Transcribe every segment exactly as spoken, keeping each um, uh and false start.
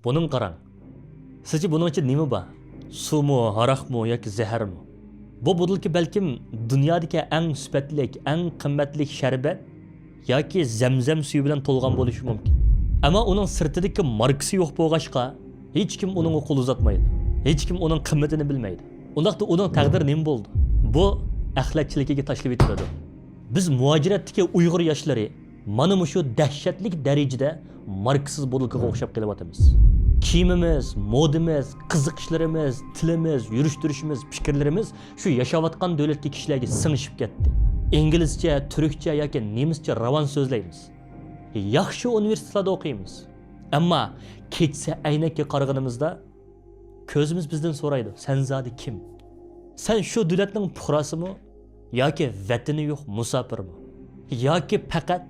بۇنىڭغا قاراڭ. سىزچە بۇنىڭ ئىچىدە نېمە بار؟ سۇمۇ، ھاراقمۇ ياكى زەھەرمۇ؟ بۇ بوتۇلكا بەلكىم دۇنيادىكى ئەڭ سۈپەتلىك، ئەڭ قىممەتلىك شەربەت ياكى زەمزەم سۈيى بىلەن تولغان بولۇشى مۇمكىن. ئەمما ئۇنىڭ سىرتىدىكى ماركىسى يوق بولغاچقا، ھېچكىم ئۇنىڭغا قول ئۇزاتمايدۇ. ھېچكىم ئۇنىڭ قىممىتىنى بىلمەيدۇ. ئۇنداقتا ئۇنىڭ تەقدىرى نېمە بولىدۇ؟ بۇ ئەخلەت چېلىكىگە تاشلىۋېتىلىدۇ. بىز مۇھاجىرەتتىكى ئۇيغۇر ياشلىرى مانا مۇشۇ دەھشەتلىك دەرىجىدە ماركىسىز بوتۇلكىغا ئوخشاپ قېلىۋاتىمىز. كىيىمىمىز، مودىمىز، قىزىقىشلىرىمىز، تىلىمىز، يۈرۈش-تۇرۇشىمىز، پىكىرلىرىمىز شۇ ياشاۋاتقان دۆلەتتىكى كىشىلەرگە سىڭىشىپ كەتتى. ئىنگلىزچە، تۈركچە ياكى نېمىسچە راۋان سۆزلەيمىز. ياخشى ئۇنىۋېرسىتېتلاردا ئوقۇيمىز. ئەمما كېچىسى ئەينەككە قارىغىنىمىزدا، كۆزىمىز بىزدىن سورايدۇ، «سەن زادى كىم؟ سەن شۇ دۆلەتنىڭ پۇقراسىمۇ ياكى ۋەتىنى يوق مۇساپىرمۇ؟ ياكى پەقەت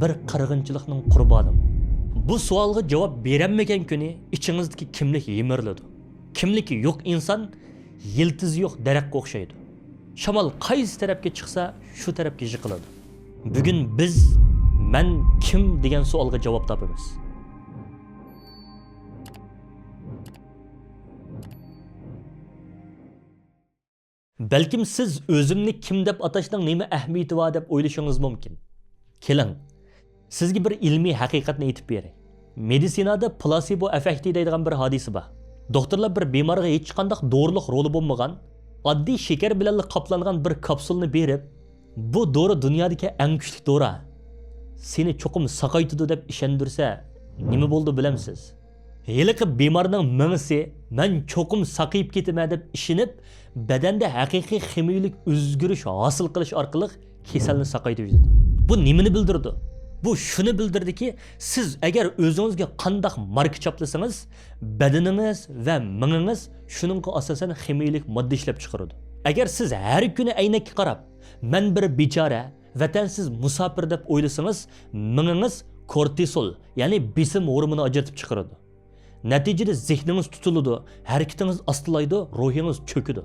بىر قىرغىنچىلىقنىڭ قۇربانىمۇ؟» بۇ سوئالغا جاۋاب بېرەلمىگەن كۈنى ئىچىڭىزدىكى كىملىك يىمىرىلىدۇ. كىملىكى يوق ئىنسان يىلتىزى يوق دەرەخكە ئوخشايدۇ. شامال قايسى تەرەپكە چىقسا، شۇ تەرەپكە يىقىلىدۇ. بۈگۈن بىز «مەن كىم؟» دېگەن سوئالغا جاۋاب تاپىمىز. بەلكىم سىز «ئۆزۈمنى كىم دەپ ئاتاشنىڭ نېمە ئەھمىيىتى بار؟» دەپ ئويلىشىڭىز مۇمكىن. كېلىڭ، سىزگە بىر ئىلمىي ھەقىقەتنى ئېيتىپ بېرەي. مېدىتسىنادا پلاسېبو ئېففېكتى دەيدىغان بىر ھادىسە بار. دوختۇرلار بىر بىمارغا ھېچقانداق دورىلىق رولى بولمىغان، ئاددىي شېكەر بىلەنلا قاپلانغان بىر كاپسۇلنى بېرىپ، «بۇ دورا دۇنيادىكى ئەڭ كۈچلۈك دورا. سېنى چوقۇم ساقايتىدۇ» دەپ ئىشەندۈرسە، نېمە بولىدۇ بىلەمسىز؟ ھېلىقى بىمارنىڭ مېڭىسى «مەن چوقۇم ساقىيىپ كېتىمەن» دەپ ئىشىنىپ، بەدەندە ھەقىقىي خىمىيىلىك ئۆزگىرىش ھاسىل قىلىش ئارقىلىق كېسەلنى ساقايتىۋېتىدۇ. بۇ نېمىنى بىلدۈرىدۇ؟ بۇ شۇنى بىلدۈردىكى، سىز ئەگەر ئۆزىڭىزگە قانداق ماركا چاپلىسىڭىز، بەدىنىڭىز ۋە مېڭىڭىز شۇنىڭغا ئاساسەن خىمىيىلىك ماددا ئىشلەپ چىقىرىدۇ. ئەگەر سىز ھەر كۈنى ئەينەككە قاراپ، «مەن بىر بىچارە، ۋەتەنسىز مۇساپىر» دەپ ئويلىسىڭىز، مېڭىڭىز كورتىسول، يەنى بېسىم ھورمۇنى ئاجرىتىپ چىقىرىدۇ. نەتىجىدە زېھنىڭىز تۇتۇلىدۇ، ھەرىكىتىڭىز ئاستىلايدۇ، روھىڭىز چۆكىدۇ.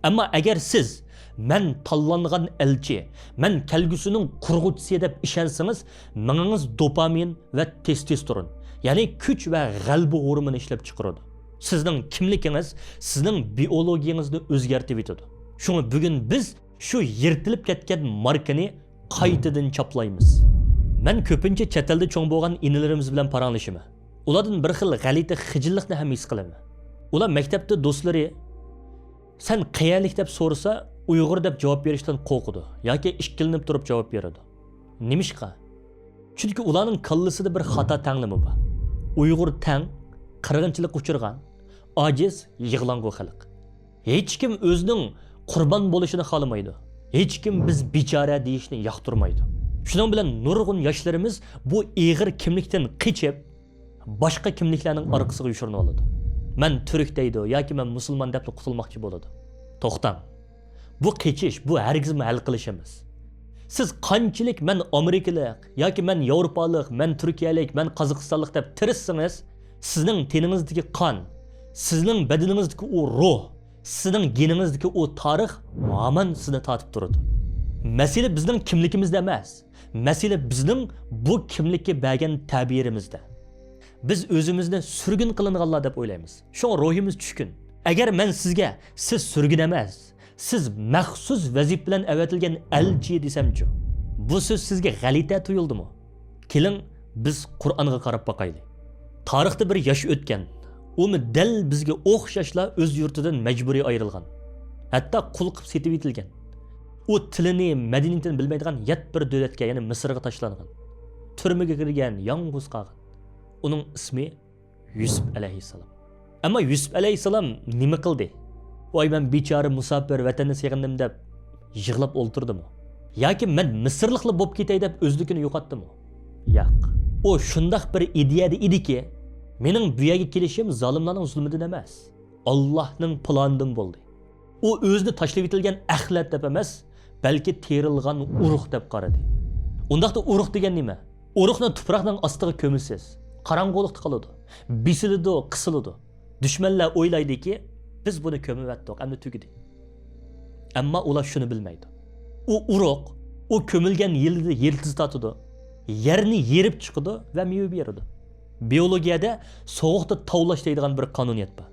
ئەمما ئەگەر سىز «مەن تاللانغان ئەلچى، مەن كەلگۈسىنىڭ قۇرغۇچىسى» دەپ ئىشەنسىڭىز، مېڭىڭىز دوپامىن ۋە تېستوستېرون، يەنى كۈچ ۋە غەلىبە ھورمۇنى ئىشلەپ چىقىرىدۇ. سىزنىڭ كىملىكىڭىز سىزنىڭ بىئولوگىيىڭىزنى ئۆزگەرتىۋېتىدۇ. شۇڭا بۈگۈن بىز شۇ يىرتىلىپ كەتكەن ماركىنى قايتىدىن چاپلايمىز. مەن كۆپىنچە چەت ئەلدە چوڭ بولغان ئىنىلىرىمىز بىلەن پاراڭلىشىمەن. ئۇلاردىن بىر خىل غەلىتە خىجىللىقنى ھەم ھېس قىلىمەن. ئۇلار مەكتەپتە دوستلىرى «سەن قەيەرلىك؟» دەپ سورىسا، «ئۇيغۇر» دەپ جاۋاب بېرىشتىن قورقىدۇ ياكى ئىككىلىنىپ تۇرۇپ جاۋاب بېرىدۇ. نېمىشقا؟ چۈنكى ئۇلارنىڭ كاللىسىدا بىر خاتا تەڭلىمە بار. ئۇيغۇر تەڭ قىرغىنچىلىققا ئۇچرىغان، ئاجىز، يىغلاڭغۇ خەلق. ھېچكىم ئۆزىنىڭ قۇربان بولۇشىنى خالىمايدۇ. ھېچكىم «بىز بىچارە» دېيىشنى ياقتۇرمايدۇ. شۇنىڭ بىلەن نۇرغۇن ياشلىرىمىز بۇ ئېغىر كىملىكتىن قېچىپ، باشقا كىملىكلەرنىڭ ئارقىسىغا يوشۇرۇنۇۋالىدۇ. «مەن تۈرك» دەيدۇ ياكى «مەن مۇسۇلمان» دەپلا قۇتۇلماقچى بولىدۇ. توختاڭ. بۇ قېچىش، بۇ ھەرگىزمۇ ھەل قىلىش ئەمەس. سىز قانچىلىك «مەن ئامېرىكىلىق» ياكى «مەن ياۋروپالىق، مەن تۈركىيەلىك، مەن قازاقىستانلىق» دەپ تىرىشسىڭىز، سىزنىڭ تېنىڭىزدىكى قان، سىزنىڭ بەدىنىڭىزدىكى ئۇ روھ، سىزنىڭ گېنىڭىزدىكى ئۇ تارىخ ھامان سىزنى تارتىپ تۇرىدۇ. مەسىلە بىزنىڭ كىملىكىمىزدە ئەمەس، مەسىلە بىزنىڭ بۇ كىملىككە بەرگەن تەبىرىمىزدە. بىز ئۆزىمىزنى سۈرگۈن قىلىنغانلار دەپ ئويلايمىز. شۇڭا روھىمىز چۈشكۈن. ئەگەر مەن سىزگە «سىز سۈرگۈن ئەمەس، سىز مەخسۇس ۋەزىپە بىلەن ئەۋەتىلگەن ئەلچى» دېسەمچۇ؟ بۇ سۆز سىزگە غەلىتە تۇيۇلدىمۇ؟ كېلىڭ، بىز قۇرئانغا قاراپ باقايلى. تارىختا بىر ياش ئۆتكەن. ئۇمۇ دەل بىزگە ئوخشاشلا ئۆز يۇرتىدىن مەجبۇرىي ئايرىلغان. ھەتتا قۇل قىلىپ سېتىۋېتىلگەن. ئۇ تىلىنى، مەدەنىيىتىنى بىلمەيدىغان يات بىر دۆلەتكە، يەنى مىسىرغا تاشلانغان. تۈرمىگە كىرگەن، يالغۇز قالغان. ئۇنىڭ ئىسمى يۈسۈپ ئەلەيھىسسالام. ئەمما يۈسۈپ ئەلەيھىسسالام نېمە قىلدى؟ «ۋاي، مەن بىچارە مۇساپىر، ۋەتەننى سېغىندىم» دەپ يىغلاپ ئولتۇردىمۇ؟ ياكى «مەن مىسىرلىقلا بولۇپ كېتەي» دەپ ئۆزلۈكىنى يوقاتتىمۇ؟ ياق. ئۇ شۇنداق بىر ئىدىيەدە ئىدىكى، «مېنىڭ بۇ يەرگە كېلىشىم زالىملارنىڭ زۇلمىدىن ئەمەس، ئاللاھنىڭ پىلانىدىن بولدى.» ئۇ ئۆزىنى تاشلىۋېتىلگەن ئەخلەت دەپ ئەمەس، بەلكى تېرىلغان ئۇرۇق دەپ قارىدى. ئۇنداقتا ئۇرۇق دېگەن نېمە؟ ئۇرۇقنى تۇپراقنىڭ ئاستىغا كۆمىسىز، قاراڭغۇلۇقتا قالىدۇ، بېسىلىدۇ، قىسىلىدۇ. دۈشمەنلەر ئويلايدۇكى، «بىز بۇنى كۆمۈۋەتتۇق، ئەمدى تۈگىدى.» ئەمما ئۇلار شۇنى بىلمەيدۇ. ئۇ ئۇرۇق، ئۇ كۆمۈلگەن يىلدا يىلتىز تارتىدۇ، يەرنى يېرىپ چىقىدۇ ۋە مېۋە بېرىدۇ. بىئولوگىيەدە سوغۇقتا تاۋلاش دەيدىغان بىر قانۇنىيەت بار.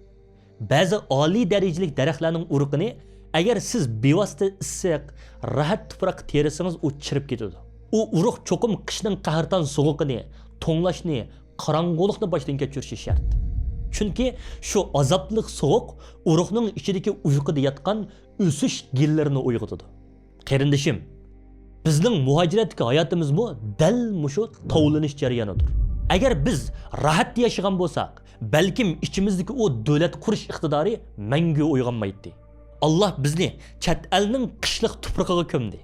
بەزى ئالىي دەرىجىلىك دەرەخلەرنىڭ ئۇرۇقىنى ئەگەر سىز بىۋاسىتە ئىسسىق، راھەت تۇپراققا تېرىسىڭىز، ئۇ چىرىپ كېتىدۇ. ئۇ ئۇرۇق چوقۇم قىشنىڭ قەھرىتان سوغۇقىنى، توڭلاشنى، قاراڭغۇلۇقنى باشتىن كەچۈرۈشى شەرت. چۈنكى شۇ ئازابلىق سوغۇق ئۇرۇقنىڭ ئىچىدىكى ئۇيقۇدا ياتقان ئۆسۈش گېنلىرىنى ئويغىتىدۇ. قېرىندىشىم، بىزنىڭ مۇھاجىرەتتىكى ھاياتىمىزمۇ دەل مۇشۇ تاۋلىنىش جەريانىدۇر. ئەگەر بىز راھەتتە ياشىغان بولساق، بەلكىم ئىچىمىزدىكى ئۇ دۆلەت قۇرۇش ئىقتىدارى مەڭگۈ ئويغانمايتتى. ئاللا بىزنى چەت ئەلنىڭ قىشلىق تۇپرىقىغا كۆمدى.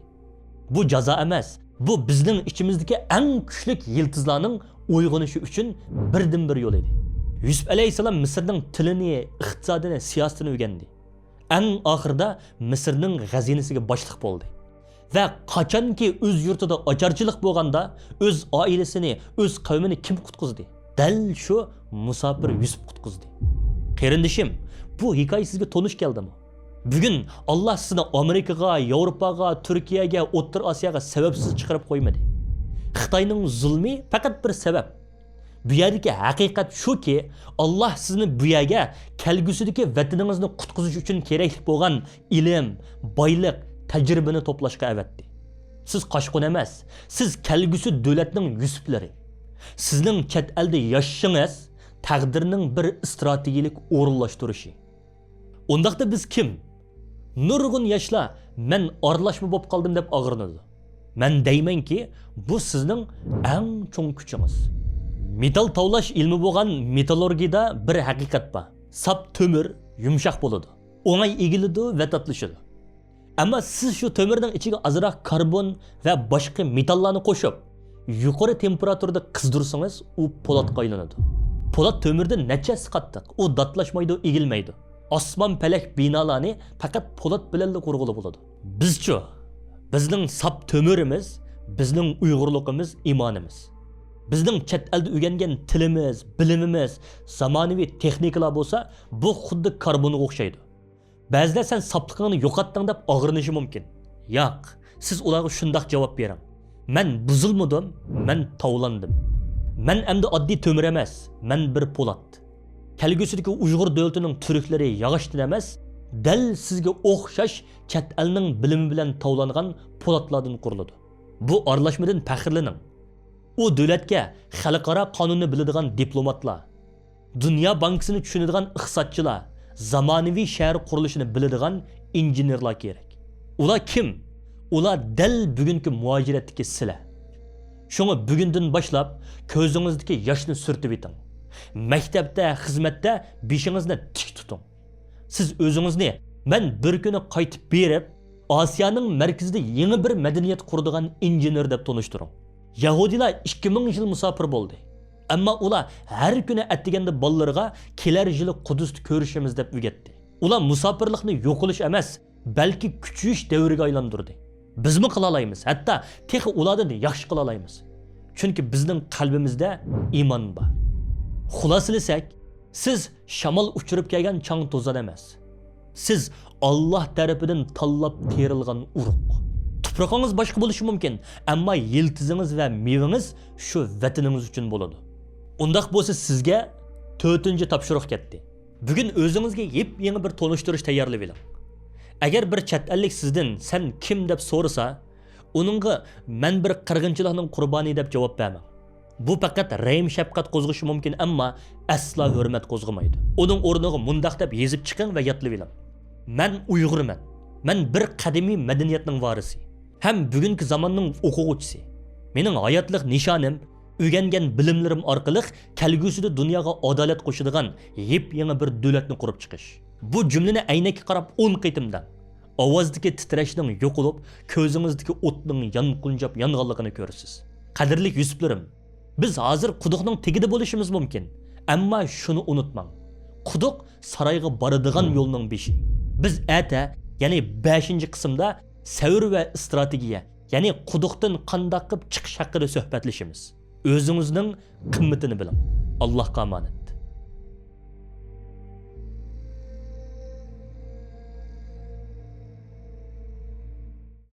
بۇ جازا ئەمەس، بۇ بىزنىڭ ئىچىمىزدىكى ئەڭ كۈچلۈك يىلتىزلارنىڭ ئويغىنىشى ئۈچۈن بىردىنبىر يول ئىدى. يۈسۈپ ئەلەيھىسسالام مىسىرنىڭ تىلىنى، ئىقتىسادىنى، سىياسىتىنى ئۆگەندى. ئەڭ ئاخىرىدا مىسىرنىڭ غەزىنىسىگە باشلىق بولدى. ۋە قاچانكى ئۆز يۇرتىدا ئاچارچىلىق بولغاندا، ئۆز ئائىلىسىنى، ئۆز قەۋمىنى كىم قۇتقۇزدى؟ دەل شۇ مۇساپىر يۈسۈپ قۇتقۇزدى. قېرىندىشىم، بۇ ھېكايە سىزگە تونۇش كەلدىمۇ؟ بۈگۈن ئاللا سىزنى ئامېرىكىغا، ياۋروپاغا، تۈركىيەگە، ئوتتۇرا ئاسىياغا سەۋەبسىز چىقىرىپ قويمىدى. خىتاينىڭ زۇلمى پەقەت بىر سەۋەب. بۇ يەردىكى ھەقىقەت شۇكى، ئاللا سىزنى بۇ يەرگە كەلگۈسىدىكى ۋەتىنىڭىزنى قۇتقۇزۇش ئۈچۈن كېرەكلىك بولغان ئىلىم، بايلىق، تەجرىبىنى توپلاشقا ئەۋەتتى. سىز قاچقۇن ئەمەس، سىز كەلگۈسى دۆلەتنىڭ يۈسۈپلىرى. سىزنىڭ چەت ئەلدە ياشىشىڭىز تەقدىرنىڭ بىر ئىستراتېگىيىلىك ئورۇنلاشتۇرۇشى. ئۇنداقتا بىز كىم؟ نۇرغۇن ياشلار مەن ئارىلاشما بولۇپ قالدىم دەپ ئاغرىنىدۇ. مەن دەيمەنكى، بۇ سىزنىڭ ئەڭ چوڭ كۈچىڭىز. مېتال تاۋلاش ئىلمى بولغان مېتاللورگىيىدا بىر ھەقىقەت بار. ساپ تۆمۈر يۇمشاق بولىدۇ. ئوڭاي ئېگىلىدۇ ۋە داتلىشىدۇ. ئەمما سىز شۇ تۆمۈرنىڭ ئىچىگە ئازراق كاربون ۋە باشقا مېتاللارنى قوشۇپ، يۇقىرى تېمپېراتۇرىدا قىزدۇرسىڭىز، ئۇ پولاتقا ئايلىنىدۇ. پولات تۆمۈردىن نەچچە ھەسسە قاتتىق، ئۇ داتلاشمايدۇ، ئېگىلمەيدۇ. ئاسمان پەلەك بىنالارنى پەقەت پولات بىلەنلا قۇرغىلى بولىدۇ. بىزچۇ؟ بىزنىڭ ساپ تۆمۈرىمىز، بىزنىڭ ئۇيغۇرلۇقىمىز، ئىمانىمىز. بىزنىڭ چەت ئەلدە ئۆگەنگەن تىلىمىز، بىلىمىمىز، زامانىۋى تېخنىكىلار بولسا، بۇ خۇددى كاربونغا ئوخشايدۇ. بەزىلەر سەن ساپلىقىڭنى يوقاتتىڭ دەپ ئاغرىنىشى مۇمكىن. ياق، سىز ئۇلارغا شۇنداق جاۋاب بېرىڭ. مەن بۇزۇلمىدىم، مەن تاۋلاندىم. مەن ئەمدى ئاددىي تۆمۈر ئەمەس، مەن بىر پولات. كەلگۈسىدىكى ئۇيغۇر دۆلىتىنىڭ تۈركلىرى ياغاچتىن ئەمەس، دەل سىزگە ئوخشاش چەت ئەلنىڭ بىلىمى بىلەن تاۋلانغان پولاتلاردىن قۇرۇلىدۇ. بۇ ئارىلاشمىدىن پەخىرلىنىڭ. ئۇ دۆلەتكە خەلقئارا قانۇننى بىلىدىغان دىپلوماتلار، دۇنيا بانكىسىنى چۈشىنىدىغان ئىقتىسادچىلار، زامانىۋى شەھەر قۇرۇلۇشىنى بىلىدىغان ئىنژېنېرلار كېرەك. ئۇلار كىم؟ ئۇلار دەل بۈگۈنكى مۇھاجىرەتتىكى سىلەر. شۇڭا بۈگۈندىن باشلاپ كۆزىڭىزدىكى ياشنى سۈرتۈۋېتىڭ. مەكتەپتە، خىزمەتتە بېشىڭىزنى تىك تۇتۇڭ. سىز ئۆزىڭىزنى مەن بىر كۈنى قايتىپ بېرىپ، ئاسىيانىڭ مەركىزىدە يېڭى بىر مەدەنىيەت قۇرىدىغان ئىنژېنېر دەپ تونۇشتۇرۇڭ. يەھۇدىيلار ئىككى مىڭ يىل مۇساپىر بولدى. ئەمما ئۇلار ھەر كۈنى ئەتىگەندە بالىلىرىغا كېلەر يىلى قۇدۇستا كۆرۈشىمىز دەپ ئۆگەتتى. ئۇلار مۇساپىرلىقنى يوقىلىش ئەمەس، بەلكى كۈچىيىش دەۋرىگە ئايلاندۇردى. بىزمۇ قىلالايمىز، ھەتتا تېخى ئۇلاردىن ياخشى قىلالايمىز. چۈنكى بىزنىڭ قەلبىمىزدە ئىمان بار. خۇلاسىلىسەك، سىز شامال ئۇچۇرۇپ كەلگەن چاڭ-توزان ئەمەس. سىز ئاللا تەرىپىدىن تاللاپ تېرىلغان ئۇرۇق. تۇپرىقىڭىز باشقا بولۇشى مۇمكىن، ئەمما يىلتىزىڭىز ۋە مېۋىڭىز شۇ ۋەتىنىڭىز ئۈچۈن بولىدۇ. ئۇنداق بولسا سىزگە تۆتىنچى تاپشۇرۇق كەتتى. بۈگۈن ئۆزىڭىزگە يېپيېڭى بىر تونۇشتۇرۇش تەييارلىۋېلىڭ. ئەگەر بىر چەت ئەللىك سىزدىن «سەن كىم؟» دەپ سورىسا، ئۇنىڭغا «مەن بىر قىرغىنچىلىقنىڭ قۇربانى» دەپ جاۋاب بەرمەڭ. بۇ پەقەت رەھىم-شەپقەت قوزغىشى مۇمكىن، ئەمما ئەسلا ھۆرمەت قوزغىمايدۇ. ئۇنىڭ ئورنىغا مۇنداق دەپ يېزىپ چىقىڭ ۋە يادلىۋېلىڭ: «مەن ئۇيغۇرمەن. مەن بىر قەدىمىي مەدەنىيەتنىڭ ۋارىسى ھەم بۈگۈنكى زاماننىڭ ئوقۇغۇچىسى. مېنىڭ ھاياتلىق نىشانىم ئۆگەنگەن بىلىملىرىم ئارقىلىق كەلگۈسىدە دۇنياغا ئادالەت قوشىدىغان يېپيېڭى بىر دۆلەتنى قۇرۇپ چىقىش.» بۇ جۈملىنى ئەينەككە قاراپ ئون قېتىم دەڭ. ئاۋازدىكى تىترەشنىڭ يوقىلىپ، كۆزىڭىزدىكى ئوتنىڭ يانغۇنجاپ يانغانلىقىنى كۆرىسىز. قەدىرلىك يۈسۈپلىرىم، بىز ھازىر قۇدۇقنىڭ تېگىدە بولۇشىمىز مۇمكىن، ئەمما شۇنى ئۇنتۇماڭ، قۇدۇق سارايغا بارىدىغان يولنىڭ بېشى. بىز ئەتە، يەنى بەشىنچى قىسىمدا سەۋر ۋە ئىستراتېگىيە، يەنى قۇدۇقتىن قانداق قىلىپ چىقىش ھەققىدە سۆھبەتلىشىمىز. ئۆزىڭىزنىڭ قىممىتىنى بىلىڭ. ئاللاھقا ئامانەت.